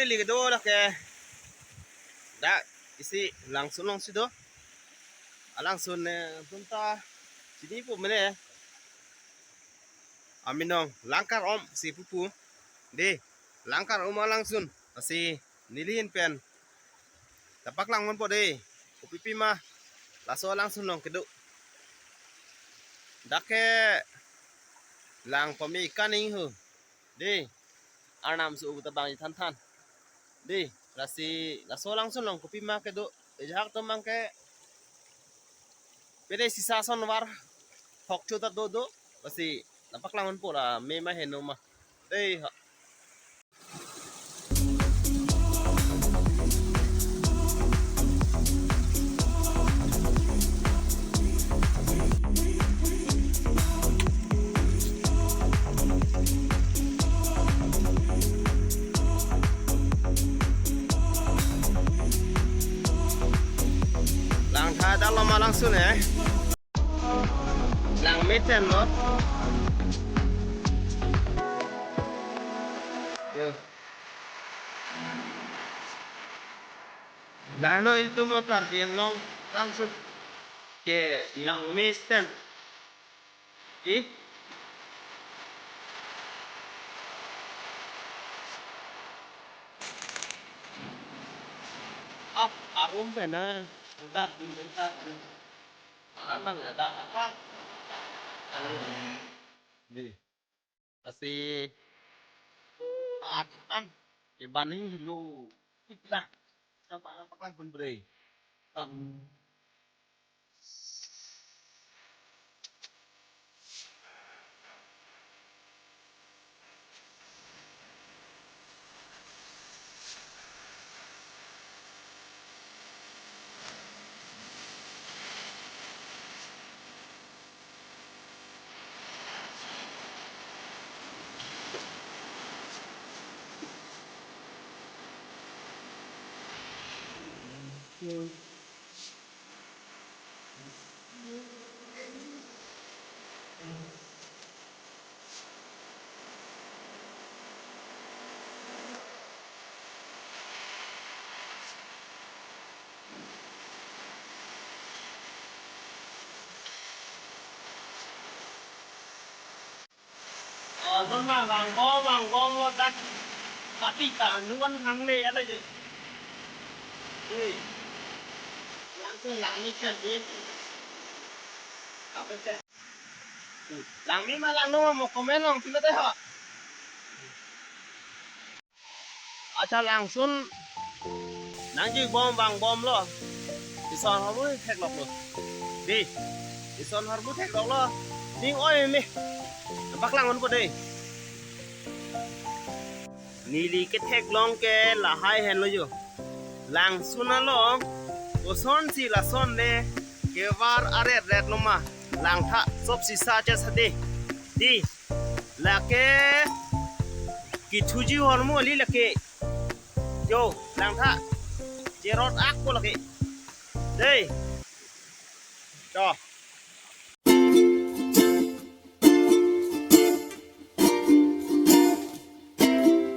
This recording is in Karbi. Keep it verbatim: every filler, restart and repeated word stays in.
Neli kedo lake dak isi langsun alongsi do. Alangsun, eh, atum ta chinipo mene. Aminong Langkar Om si pupu. Dei, Langkar Om alangsun. Lasi neli ahin pen ta paklang ponpo dei. Kopipi ma laso alangsun along kedo. Dak ke lang pame kaning ho. Dei, Arnam su ta bang ithan-than. Dei, lasi laso alangsun along kopi ma kedo, ejahak atum abang ke pede sisa ason var thok cho ta dodo, lasi ta paklang ponpo la me ma heno ma. Dei ha. Langtha dalo ma alangsun eh. Lang mesen lo. Yo. Lalo itu motor dia long langsung ke lang mesen. Ih. Ap, arum pen na. Bentar, bentar. Aman ada apa? Nih. Lasi atan ke bani lo. Kita sama apa kan pun bre. Oh, non ma bang bom, bang bom lo dak. Pati ta nuan hang le ada je. Hei. Langsung langni kan je. Apa sih? Langni ma langno mo komen long sila teh ho. Accha, langsun nangji bom bang bom lo. Ison hormu theklok lo. Dei, ison hormu theklok lo. Ning oi me. Paklang ponpo dei. Neli ketheklong ke lahai henlo jo. Langsun along kosonsi lason le kevar aret ret lo ma. Langtha sop sisa che sade. Dei, lake kethuji hormu kali lake. Jo, langtha. Cherot akpo lake. Dei. Jo.